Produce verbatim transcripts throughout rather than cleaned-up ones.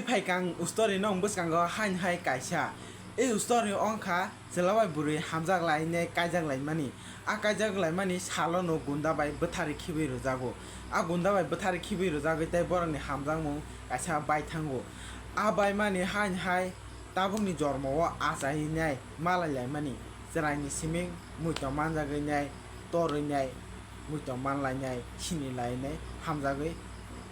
Phaikang story no bwskango hain hai kaisa. E story wngkha chwla bai bwrwi hamjak lainai kaijak laimani. A kaijak laimani salo no gunda bai bwthari khibwi rwjago. A gunda bai bwthari khibwi rwjagwi tei borokni hamjakmung kaisa bai thango. A baimani hain hai tabukni jormo o achainai malai laimani. Chwraini siming muitom manjagwi nai, torwi nai, muitom manlainai, sinilainai, hamjagwi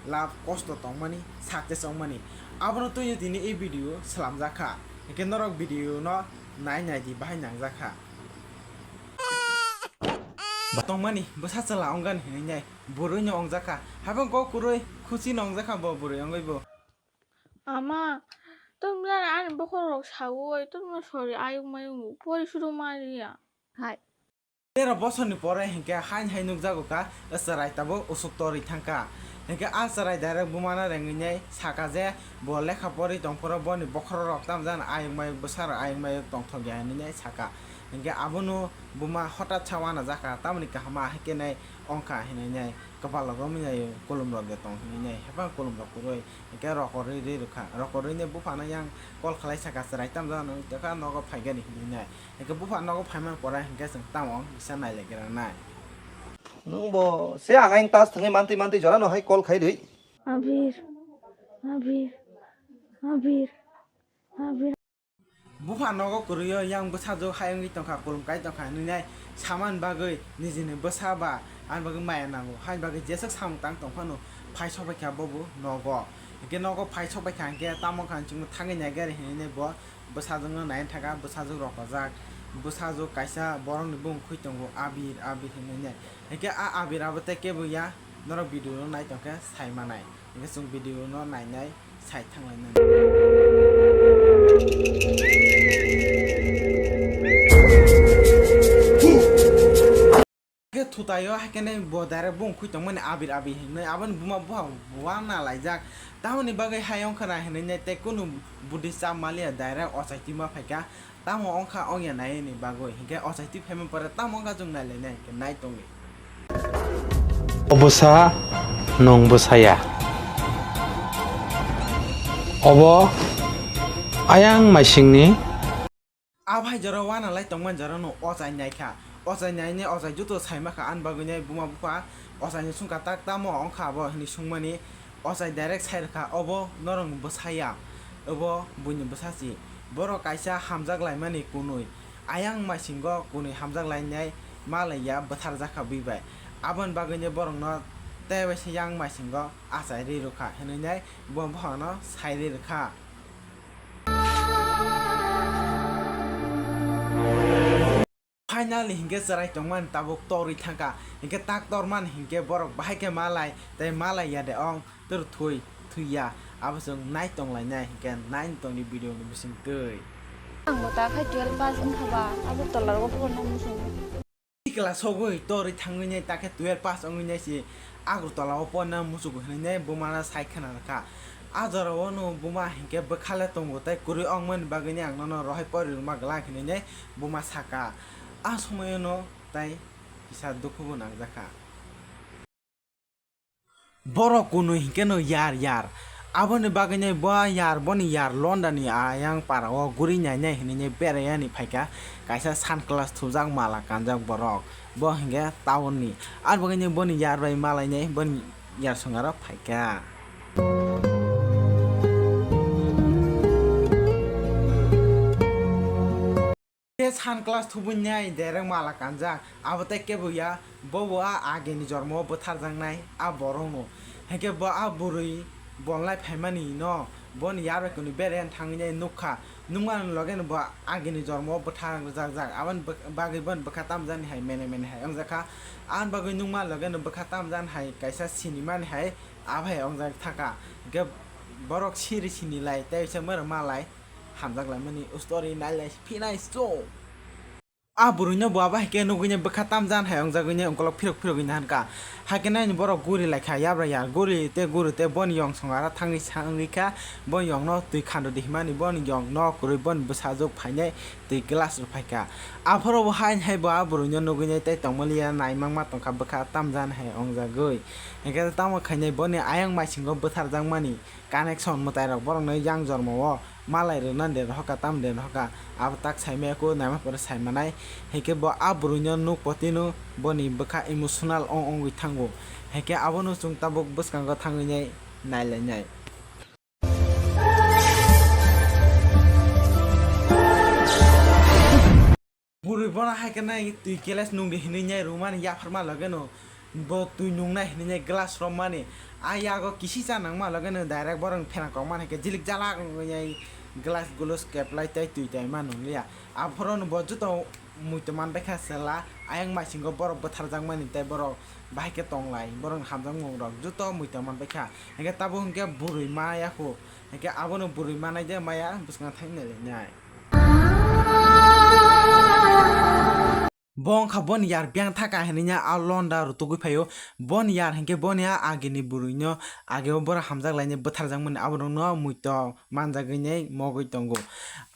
love kosto tongmani, success wngmani. Abono twiwi tini e video swlamjak kha. Hinkhe norok video no nai nai di, bahai nangjak kha. Tongmani bwsa chwla wngani hinwi nai, bwrwi no wngjak kha. Habang kok kwrwi khuchi no wngjak kha bo bwrwi wngwi bo. Ama, tong jani ani bokhorok saui, tong jani sori ayuk mayung pori suru maliya. Hai. Tero bosorni pore hinkhe hain hai nukjago kha, chwrai tabuk usuk torwi thangkha. Hinkhe a chwrai direct bumano rengwi nai saka je, bo lekha pori tongphuru boni bokhorok tamo jani ayuk mayuk bwsarok ayuk mayuk tongthokya hinwi nai saka. Hinkhe abono buma hotat sa uanajakha, tamoni kaham ma hinkhe nai wngkha hinwi nai kwpal rok romwi nai kulum rok de tong hinwi nai, hepha kulum rok kwrwi. Hinkhe rokorwi ri rwkha. Rokorwi ni buphano yang call khlai saka, chwrai tamo jani tongkha, nogo phaigani hinwi nai. Hinkhe bupha nogo phaimani pore hinkhe chwng tamo kisa nailaigra nai. Nwng bo se ang ayang tas thangwi mantwi mantwi jora no hai call khai rwi. Abir, Abir, Abir, Abir. Bupha nogo kwrwi o yang bwsajwk hai wngwi tongkha, kulum kai tongkha hinwi nai samani bagwi nijini bwsa ba ani bagwi maya nango, haini bagwi jeswk samung tang tongphano phai sokbaikha bobo nogo. Hinkhe nogo phai sokbaikha hinkhe tamo wngkha hinwi chwngno thangwi naigari hinwi nai bo bwsajwkno nai thaka, bwsajwk rokojak, bwsajwk kaisa borokni bumung khwi tongo Abir, Abir hinwi nai. Hinkhe a Abir abo tei kebo ya, norok video no nai tongkhe sai manai. Hinkhe chwng video no nainai sai thanglainani. Khe thutaio haikhe bo direct bung khwi tongmani Abir Abir hinwi, aboni buma buha buana laijak. Tamoni bagwi hai wngkha na hinwi nai tei kunu budi chap maliya, direct ochai twi ma phaikha. Tamo wngkha wngya naini bagwi hinkhe ochai twi phaima pore tamo wngkha chwng nailainai hinkhe nai tongdi. O bwsa, nwng bwsaya. Obo ayang maisingni. A bhai jora uanalai tongmani jora no ochai naikha. Ochai nainai ochai joto saimakha ani bagwi nai buma bupha ochai ni sungkha tak tamo wngkha abo hinwi sungmani. Ochai direct sai rwkha, obo norokni bwsa ya, obo buini bwsa si. Borok kaisa hamjak laimani kunui. Ayang maisingo kunui hamjak lainai ma laiya bwtharjak kha bui bai. Aboni bagwino borokno tei waisa yang maisingo achai ri rwkha hinwi nai bo bohrokno sai ri rwkha. Finally hinkhe chwrai tongmani tabuk torwi thangkha, hinkhe tak tormani hinkhe borok bahai khe malai tei malai ya de ong toro thwi thwi ya, abo chwng nai tonglainai hinkhe nai tongni video ni bisingtwi. Ang bo ta khai twelve pass wngkha ba, abo tola rogo porna muchung. Class sogwi torwi thangwi nai ta khe twelve pass wngwi nai si Agartala o porna muchungo hinwi nai buma no sai khna rwkha. A jora o no buma hinkhe bwkha le tongo tei kwrwi wngmani bagwi nai ang nono rohai pori rwma glak hinwi nai buma saka. A somoyo no tai kisa dukhu bo nangjakha. Borok kunui hinkhe no yar yar. Aboni bagwi nai bo yar, boni yar London ni ayang para o guri nai nai hinwi nai berai yani phaikha. Kaisa sunglass thupjak mala kanjak borok. Bo hinkhe town ni. Ar bagwi nai boni yar bai malai nai boni yar songaro phaikha. Tei sunglass thubui nai direct mala kanjak, abo tei kebo ya, bo bo a ageni jormo o bwtharjaknai a borokno. Hinkhe bo a bwrwi bolnai phaimani no boni yar bai kwnwi bereng thangwi nai nukha, nukmani loge no bo ageni jormo o bwthar rwjakjak, aboni bwk-, bagwi boni bwkha tamjani hai mene mene hai wngjakha, aboni bagwi nukmani loge no bwkha tamjani hai kaisa sinimani hai abo hai wngjak thaka, hinkhe borok siri sinilai tei se mero malai. Hamjak laimani story nailai phinai chwng. A bwrwino bo abo hai khe nugwini bwkha tamjan hai wngjagwini ukolok phirok phirogwi nahankha. Hai khe nini borok guri laikha yabra ya, guri tei guri tei boni yong song ara thangwi sangwi kha, boni yongno twi khandodi himani boni yongno kwrwi boni bwsajwk phainai twi glass rw phaikha. Aphoro bo hain hai bo a bwrwino nugwini tei tongmani ya naimangma tongkha bwkha tamjan hai wngjagwi. Hinkhe tamo khainai boni ayang maisingo bwtharjakmani connection mwtairok borokno yang jormao malai rwna de rohorkha, tamo de rohorkha, abo tak saimaya kho, naima pore saimanai. Hinkhe bo a bwrwino nuk potino boni bwkha emotional ong ongwi thango. Hinkhe abono chwng tabuk bwskango thangwi nai nailainai. Bwrwi bono hai khe nai twi keles nungdi hinwi nai rwmani yapharma logeno bo twi nungnai hinwi nai glass romani. A yago kisi cha nangma logeno direct borok pherang kokmani hai khe jilik jalak wngwi nai glass gulos keplai tei twi taima nungliya. Aphorono bo joto muitu manbaikha chwla ayang maisingo borok bwtharjakmani tei borok bahai khe tonglai borokni hamjakmung rok joto muitu manbaikha. Hinkhe tabuk hinkhe bwrwi maya kho, hinkhe abono bwrwi manai de maya bwskango thangwi nailainai. Bo wngkha boni yar biyang thaka hinwi a londa rutugwi phaio. Boni yar hinkhe boni a agini bwrwino ageo borok hamjak lainai bwtharjakmani aborokno muitu manjagwi nai mogwi tongo.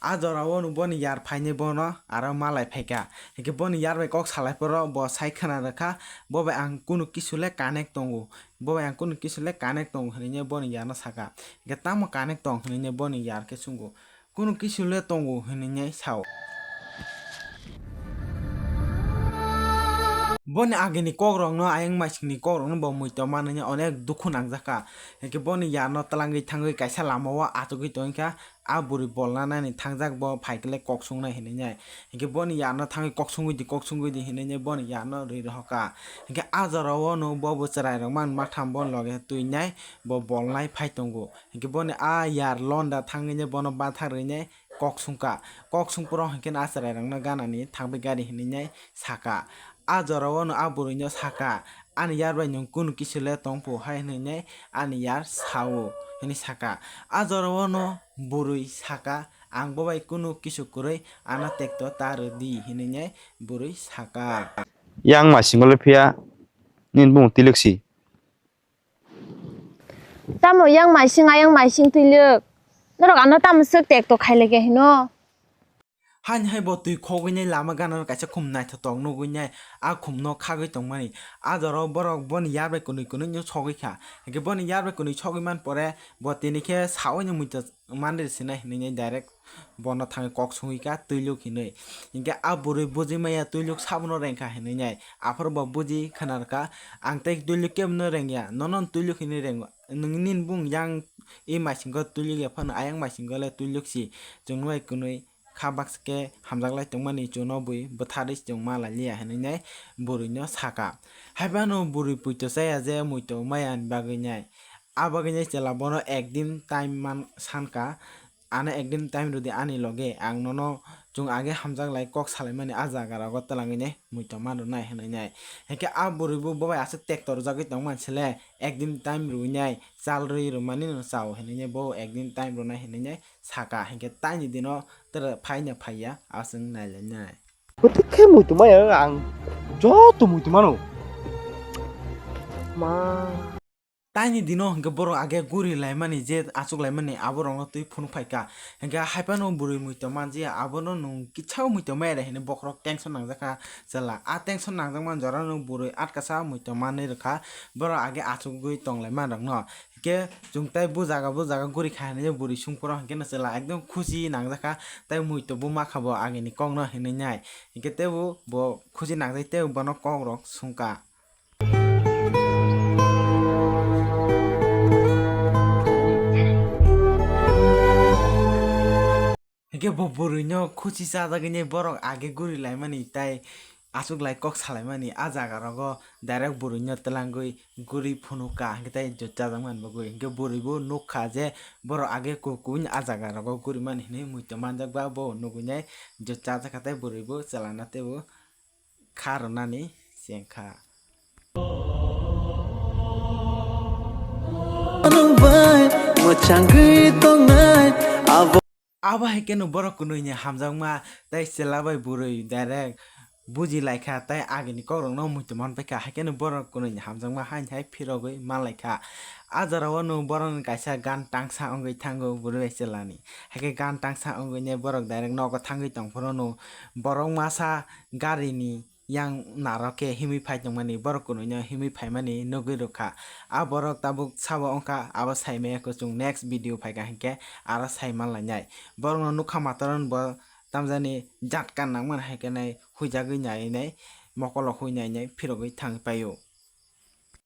A jorao no boni yar phainai bono aro malai phaikha. Hinkhe boni yar bai kok salai phoro bo sai khwna rwkha, bo bai ang kunu kisu le connect tongo, bo bai ang kunu kisu le connect tongo hinwi boni yarno saka. Hinkhe tamo connect tong hinwi boni yar khe sungo. Kunu kisu le tongo hinwi sao. Boni agini kokrokno ayang maisingni kokrokno bo muitu manwi onek dukhu nangjakha. Hinkhe boni yarno twlangwi thangwi kaisa lamao achugwi tongkha. A bwrwi bolna nani thangjak bo phaikhe le kok sungnai hinwi nai. Hinkhe boni yarno thangwi kok sungwi di, kok sungwi di hinwi nai boni yarno rwi rohorkha. Hinkhe a jorao no bo bo chwrairok man maktham boni loge twi nai bo bolnai phai tongo. Hinkhe boni a yar londa thangwi nai bono bathar rwi nai kok sungkha. Kok sungphuru hinkhe no a chwrairokno ganani thangwi gari hinwi nai saka. A jorao no a bwrwino saka, "Ani yar bai nwng kunu kisu le tong phu," hai hinwi nai ani yar sao, hinwi saka. A jorao no bwrwi saka, "Ang bo bai kunu kisu kwrwi, ano tekto ta rw di," hinwi nai bwrwi saka. Yang maisingo le phiya nini bumung twilwk si. Tamo yang maising ayang maising twilwk? Norok ano tamo swk tekto khailaiya hino? Haini hai bo twi khogwinai lama ganano kaisa khum naithotok nugwinai a khumno khagwi tongmani. A jorao borok boni yar bai kwnwi kwnwi no sogwi kha. Hinkhe boni yar bai kwnwi sogwi man pore bo tini khe saui no muitu mandir sinai hinwi direct bono thangwi kok sungwi kha twilwk hinwi. Hinkhe a bwrwi buji maya twilwk sabono rengkha hinwi nai. Aphuru bo buji khwnarwkha, "Ang tei twilwk kebono rengya, nono twilwk hinwi rengo. Nwng nini bung yang e maisingo twilwk ya phano ayang maisingo le twilwk si. Chwngno bai kwnwi kha baksa khe hamjaklai tongmani, chwngno bui bwtharwi chwng ma lailiya," hinwi nai bwrwino saka. Haiphano bwrwi puito chaya je muitu maya ni bagwi nai. A bagwi nai chwla bono ekdin time man sankha, "Ano ekdin time rwdi ani loge, ang nono chwng age hamjak lai kok salaimani a jaga rogo twlangwi nai muitu man rwnai," hinwi nai. Hinkhe a bwrwi bo bobai aswk tekto rwjagwi tongmani sele, ekdin time rwinai chal rwi rwmani no chao hinwi nai bo ekdin time rwnai hinwi nai saka. Hinkhe taini dino tere phaina phaiya aswk nailainai. Kwtwkhe muitu maya ang joto muitu mano. Ma. Taini dino hinkhe borok age guri laimani je achuk laimani aborokno twi phunuk phaikha. Hinkhe haiphano bwrwi muitu manjia abono nwng kichao muitu maya de hinwi bokhorok tension nangjakha chwla. A tension nangjakmani jorano bwrwi atkasa muitu manwi rwkha borok age achugwi tonglaima rokno. Hinkhe chwng tei bujaga bujaga guri kha hinwi bwrwi sungphuru hinkhe no chwla ekdom khusi nangjakha tei muitu bo makha bo agini kokno hinwi nai. Hinkhe teibo bo khusi nangjak tei bono kokrok sungkha. Hinkhe bo bwrwino khusi chajagwi borok age guri laimani tei achuk lai kok salaimani a jaga rogo direct bwrwino twlangwi guri phunukha hinkhe tei jot chajakmani bagwi. Hinkhe bwrwi bo nukha je borok age kukui a jaga rogo guri mani hinwi muitu manjak ba bo nugwi nai jot chajakha tei bwrwi bo chwlano teibo kha rwnani chengkha. Nwng bai mwchangwi tongnai abo. Abo hai kheno borok kwnwi ni hamjakma tei chwla bai bwrwi direct buji laikha tei agini kokrokno muitu manpaikha, haikheno borok kwnwi hamjakma haini hai phirogwi manlaikha. A jorao no borokni kaisa gan tangsa wngwi thango bwrwi bai chwlani. Haikhe gan tangsa wngwi ne borok direct nogo thangwi tongphuru no borok masa garini yang narok khe himwi phai tongmani, borok kwnwi no himwi phaimani nugwi rwkha. A borok tabuk sabo wngkha, abo saimaya kuchung, next video phaikha hinkhe aro sai manlainai. Borokno nukha matoron bo tamjani jatka nangmani hai khe nai huijagwi nai nai mokolo hui nai nai phirogwi thangwi paio.